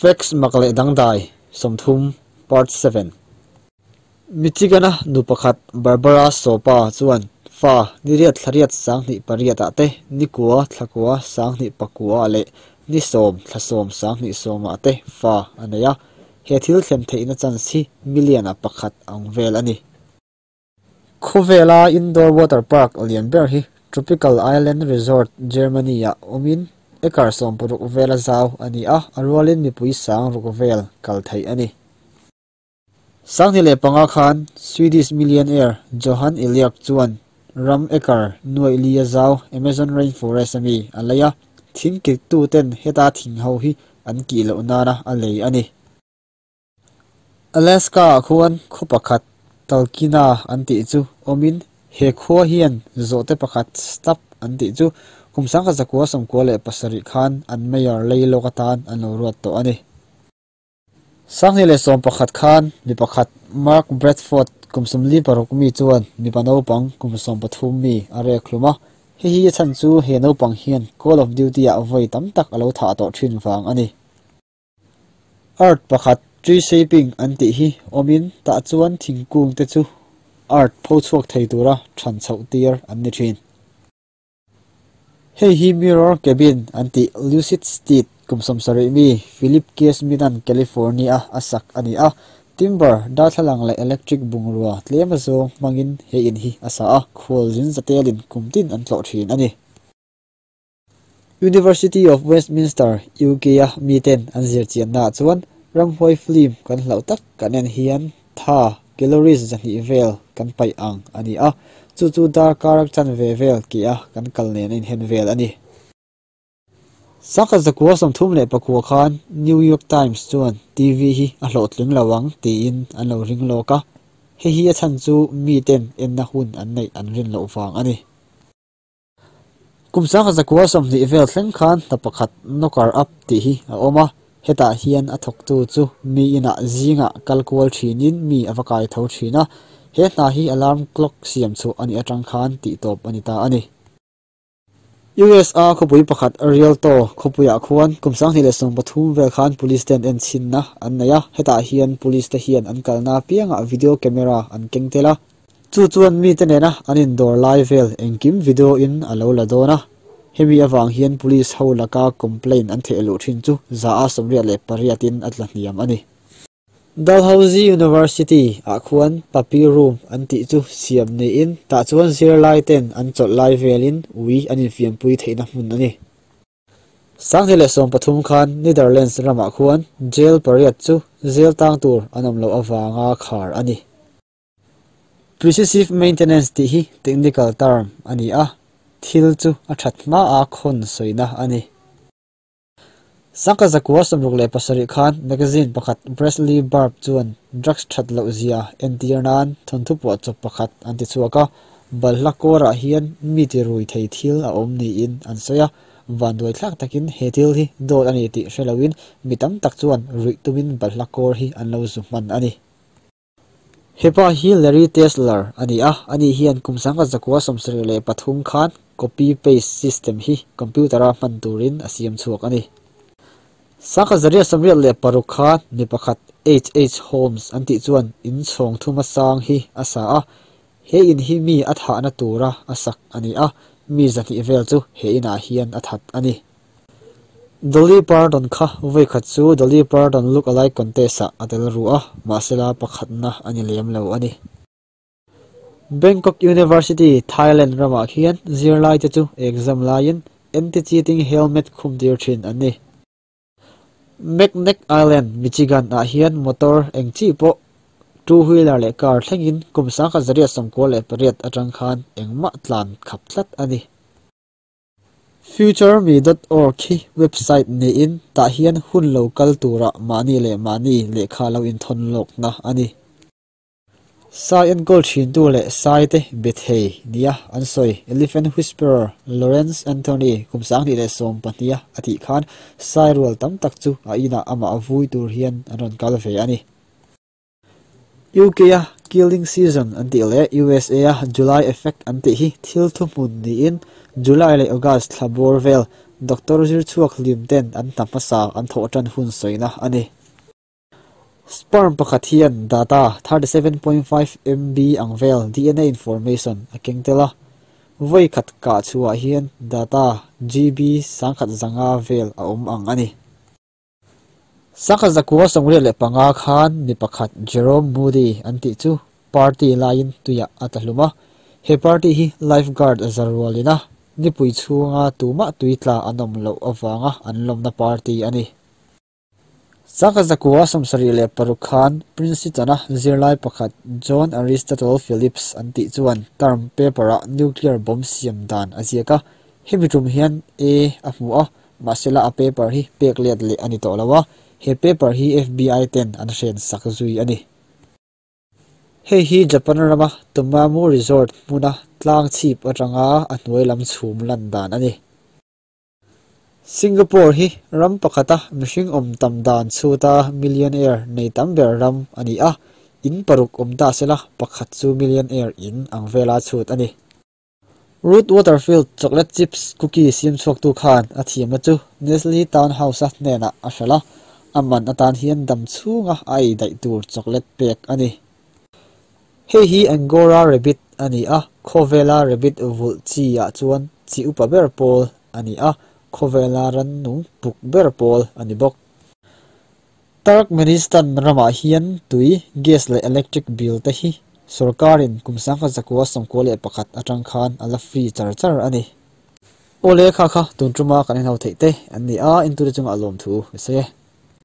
Facts mak leh dangdai, 30, Part 7. Michigan-a nu pakhat Barbara Sopa chuan fa ni riat thla riat 2008 ah te, ni kua thla kua 2009 ah leh ni 10 thla 10 2010 ah te fa a nei a. He thil thlem theihna chance hi million a pakhat ang vel a ni. Khawvela indoor water park lian ber hi Tropical Island Resort, Germany ah awmin acre 60 vela zau a ni a, a rualin mipui sang ruk vel kal theih a ni. 2005 khan Swedish millionaire Johan Eliasch chuan ram acre nuai li a zau Amazon rainforest ami a lei a, thing kik tu ten heta thing ho hi an ki loh nana a lei a ni. Alaska ah khuan khaw pakhat Talkeetna an tih chu awmin he khua hian zawhte pakhat Stubb an tih chu kum 1997 khan an mayor lei lawk atan an lo ruat tawh a ni. 2011 khan mi pakhat Mark Bradford kum 46 mi chuan mipa naupang kum 13 mi a rek hlum a. Hei hi a chhan chu he naupang hian Call of Duty ah vawi tam tak a lo thah tawh thin vang a ni. Art pakhat tree shaping an tih hi awmin tah chuan thingkung te chu art pho chhuak thei tura than chhoh tir an ni thin. Hei hi mirror cabin an tih Lucid Steed kum 70 mi Philip K. Smith-an California a sak a ni a. Timber, darthlalang leh electric bungrua tlem a zawng hmangin he in hi a sa a, khual zin zatelin kum tin an tlawh thin a ni. University of Westminster, UK a mi ten an zir chianna ah chuan ramhuai film kan hlauh tak kan en hian tha calories 200 vel kan paih ang a ni a, chu chu darkar chan ve vel ke a kan kal nen a inhen vel a ni. 1934 khan New York Times chuan TV hi a hlawhtling lo ang tiin an lo ring lawk a, hei hi a chhan chu mi ten enna hun an neih an rin loh vang a ni. Kum 1920 vel thleng khan hna pakhat knocker up tih hi a awm a, hetah hian a thawktu chu mi inah zingah kal kual thinin mi a va kai tho thin a, he hna hi alarm clock siam chu ani atang khan tih tawp ani ta a ni. USA khawpui pakhat Rialto khawpuiah khuan kum 2013 vel khan police ten en chhinna an nei a, hetah hian police te hian an kalna piangah video camera an keng tel a. Chu chuan mi te nena an indawr lai vel engkim video in a lo la dawn a. Hemi awang hian police ho laka complaint an theh luh thin chu za a 88 in a tla hniam a ni. Dalhousie University ah khuan puppy room an tih chu siam niin tah chuan zirlai ten an chawlh lai velin ui an infiampui theihna hmun a ni. 2013 khan Netherlands ramah khuan jail pariat chu jail tang tur an awm loh awanga khar a ni. Precisive maintenance tih hi technical term a ni a, thil chu a that hma a khawn sawina a ni. 1967 khan magazine pakhat Bresley Barb chuan drugs that loh zia entir nan thawnthu puah chawp pakhat an ti chhuak a, balhla kawrah hian mi ti rui thei thil a awm niin an sawi a, van duai thlak takin he thil hi dawt a ni tih hre loin mi tam tak chuan ruih tumin balhla kawr hi an lo zu hman a ni. Hepa hi Larry Tesler a ni a, ani hian kum 1973 khan copy paste system hi computer a hman turin a siam chhuak a ni. 1986 khan mi pakhat H H Holmes an tih chuan in chhawng thuma sang hi a sa a, he in hi mi a thahna tura a sak a ni a, mi 200 vel chu he inah hian a that a ni. Dolly Parton kha voi khat chu Dolly Parton look alike contest ah a tel ru a, mahsela pakhatna ani lem lo a ni. Bangkok University, Thailand ramah hian zirlai te chu exam laiin anti-cheating helmet khum tir thin an ni. Mackinac Island, Michigan ah hian motor eng chi pawh two-wheeler leh car thlengin kum 1998 atang khan engmah tlan khap tlat a ni. Futureme.org hi website niin tah hian hun lo kal tura mahni leh mahni lehkha lo inthon lawkna a ni. Sai en kawl thin tu leh sai te be thei nia an sawi Elephant Whisperer Lawrence Anthony kum 2012 a tih khan sai rual tam tak chu a inah amah vui tur hian an rawn kal ve a ni. UK a killing season an tih leh USA a July effect an tih hi thil thu hmun niin July leh August thla bawr vel Doctor zir chhuak hlim ten an hna hmasa an thawh tan hun sawina a ni. Sperm pakhat hian data 37.5 MB ang vel DNA information a keng tel a. Vawi khat kah chhuah hian data GB 1500 vel a awm ang a ni. 1985 khan mi pakhat Jerome Moody an tih chu party laiin tuiah a tla hlum a. He party hi lifeguard zarualina nipui chhunga tumah tui tla an awm loh avanga an lawmna party a ni. 1976 khan Princeton-a zirlai pakhat John Aristotle Phillips an tih chuan term paper-ah nuclear bomb siam dan a ziak a. Hemi tum hian A a hmu a, mahsela a paper hi pek let leh a ni tawh lo a. He paper hi FBI ten an hren sak zui a ni. Hei hi Japan rama Tomamu Resort hmuna tlang chhip atanga a hnuai lam chhum lan dan a ni. Singapore hi ram pakhata mihring awm tam dan chhuta millionaire nei tam ber ram a ni a, in paruk awm ta sela pakhat chu millionaire in ang vela chhut a ni. Ruth Waterfield chocolate chips cookie siam chhuaktu khan a thiamna chu Nestle Townhouse-a hnenah a hralh a, a man atan hian dam chhunga a ei daih tur chocolate pek a ni. Hei hi Angora rabbit a ni a, khawvela rabbit vulh chi ah chuan chi upa ber pawl a ni a, khawvela rannung puk ber pawl a ni bawk. Turkmenistan ramah hian tui, gas leh electric bill te hi sorkarin kum 1991 atang khan a la free char char a ni. Awle kha kha tun tuma kan inho theih te an ni a, intu te chunga a lawm thu ka sawi e.